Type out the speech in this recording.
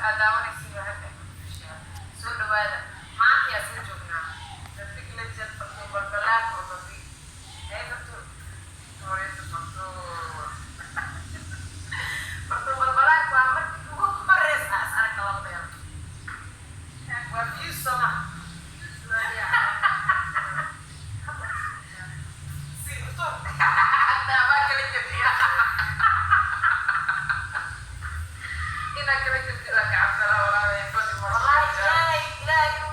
Aad daawanaysiin waa Happy Ahmed Official. Soo dhawaada. Maanta yaa soo joognaa the big legend, Fartuun Balbalaar oo the big. Hey Fartuun, horeysa Fartuun. Fartuun Balbalaar waa markii ugu horeysa is aragna labadeena. Waa views, soo maha? Si Fartuun hataa waa kala jebiya, inaa kala jebtida ka cabsanaa, walaalay. Fadhi. Wallahi, Ilaahay, Ilaahay inuu